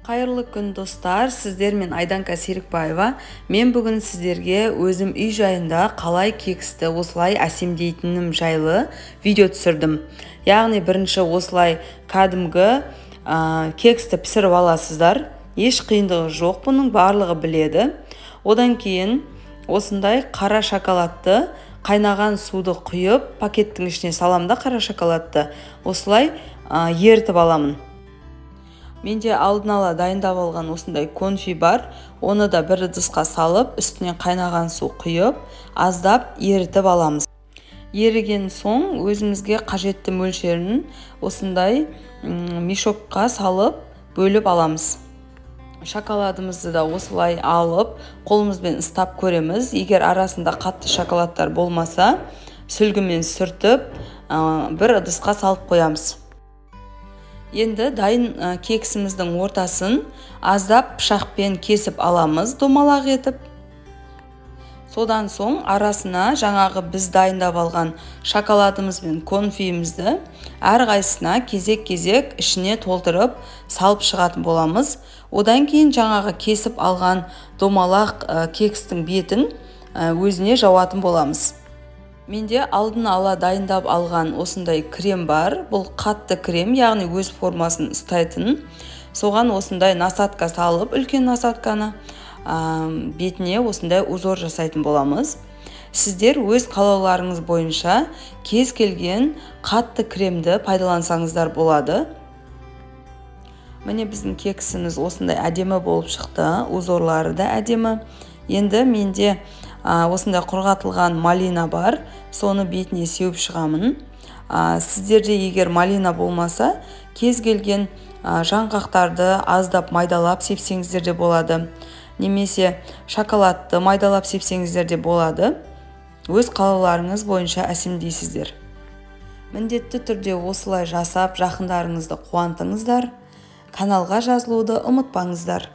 Қайырлы күн, достар! Сіздермен Айданка Серікбаева. Мен бүгін сіздерге өзім үй жайында қалай кексті осылай әсемдейтінім жайлы видео түсірдім. Яғни бірінші осылай кәдімгі кексті пісіріп аласыздар. Еш қиындығы жоқ, бұның барлығы біледі. Одан кейін осындай қара шоколадты, қайнаған суды құйып, пакеттің ішіне салам да, қара шоколадты осылай ерітіп аламын. Менде алдын ала дайындап алған осындай конфи бар. Оны да бір ыдысқа салып, үстіне қайнаған су құйып, аздап ерітіп аламыз. Еріген соң өзімізге қажетті мөлшерін осындай мешокқа салып, бөліп аламыз. Шоколадымызды да осылай алып, қолымызбен ұстап көреміз. Егер арасында қатты шоколадтар болмаса, сүлгімен сүртіп, бір ыдысқа салып қоямыз. Енді дайын кексіміздің ортасын аздап пышақпен кесіп аламыз, домалақ етіп. Содан соң арасына жаңағы біз дайындап алған шоколадымыз бен конфиімізді әрқайсысына кезек-кезек ішіне толтырып салып шығатын боламыз. Одан кейін жаңағы кесіп алған домалақ кекстің бетін өзіне жауатын боламыз. Менде алдын ала дайындап алған осындай крем бар. Бұл қатты крем, яғни өз формасын ұстайтын. Соған осындай насадка салып, үлкен насадканы бетіне осындай узор жасайтын боламыз. Сіздер өз қалауларыңыз бойынша кез келген қатты кремді пайдалансаңыздар болады. Міне, біздің кексіміз осындай әдемі болып шықты, узорлары да әдемі. Енді менде осындай құрғатылған малина бар, соны бетіне сеуіп шығамын. Сіздерде егер малина болмаса, кез келген жаңғақтарды аздап майдалап сепсеңіздер де болады, немесе шоколадты майдалап сепсеңіздер де болады. Өз қалауларыңыз бойынша әсемдейсіздер. Міндетті түрде осылай жасап, жақындарыңызды қуантыңыздар. Каналға жазылуды ұмытпаңыздар.